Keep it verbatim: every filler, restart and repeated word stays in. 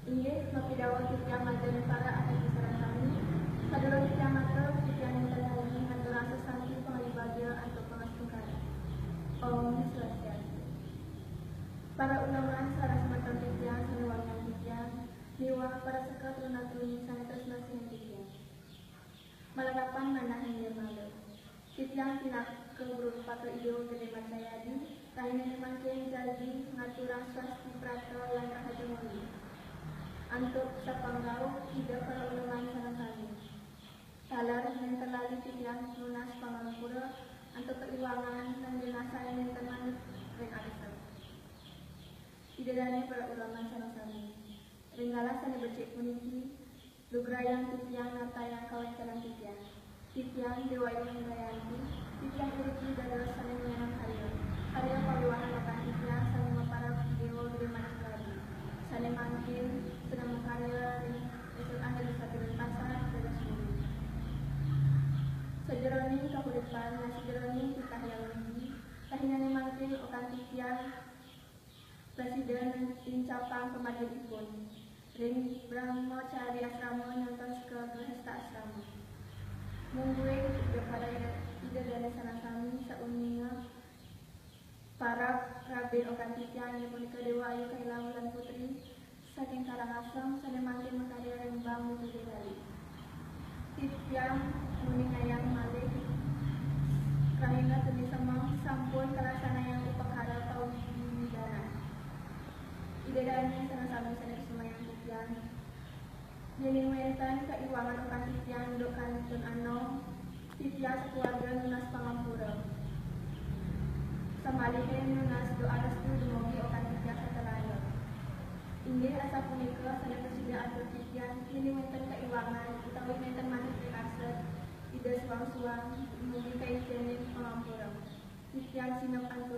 Inggih, mapidawuh titiang majeng para anak sareng sami. Sadurung titiang matur, titiang nénten lali ngaturang sesanti panglibagia antuk pangastungkara. Om Swastiastu. Para uleman sareng semeton titiang sané wangiang titiang, miwah para seka truna-truni sané tresna sihin titiang. Malarapan manah nirmala. Titiang pinaka guru patra Ida Gedé Mercayadi, rahinané mangkin jargi ngaturang swasti prata lan rahayu muli. Antuk sapangrauh Ida para uleman sareng sami. Taler nénten lali titiang nunas pangampura antuk kaiwangan lan genah sané nénten manut ring arsa. Ida dané para uleman sareng sami. Ring galah sané becik puniki, lugrayang titiang nartayang kawéntenan titiang. Titiang Déwa Ayu Hendrayanti, titiang iriki dados sané nyanang karya. Karya pawiwahan okan titiang sané maparab Déwa Gedé Manik Prabu. Sané mangkin sedeng makarya ring S M A Negeri Satu Denpasar, dados guru. Sajeroning kahuripan lan sajeroning titah Hyang Widhi, rahinané mangkin okan titiang prasida nincapang pamargiipun ring Brahmacari Asrama nyantos ka Grahasta Asrama. Mungguing Ida para Ida, Ida dané sareng sami sauninga parab rabin okan titiang inggih punika Déwa Ayu Kaila Wulan Putri saking Karangasem sané mangkin makarya ring Bank B P D Bali. Titiang nguningayang malih rahina tuni semeng sampun kalaksanayang upakara pawiwidanan. Ida dané sareng sami sané kusumayang titiang. Yéning wénten kaiwangan okan titiang duk kantun anom, titiang sakeluarga nunas pangampura. Samalihé nunas doa restu dumugi okan titiang sakeluarga. Inggih asapunika sané prasida atur titiang, yéning wénten kaiwangan utawi nénten manut ring arsa Ida suang-suang, dumugi kaicenin pangampura. Titiang sineb antuk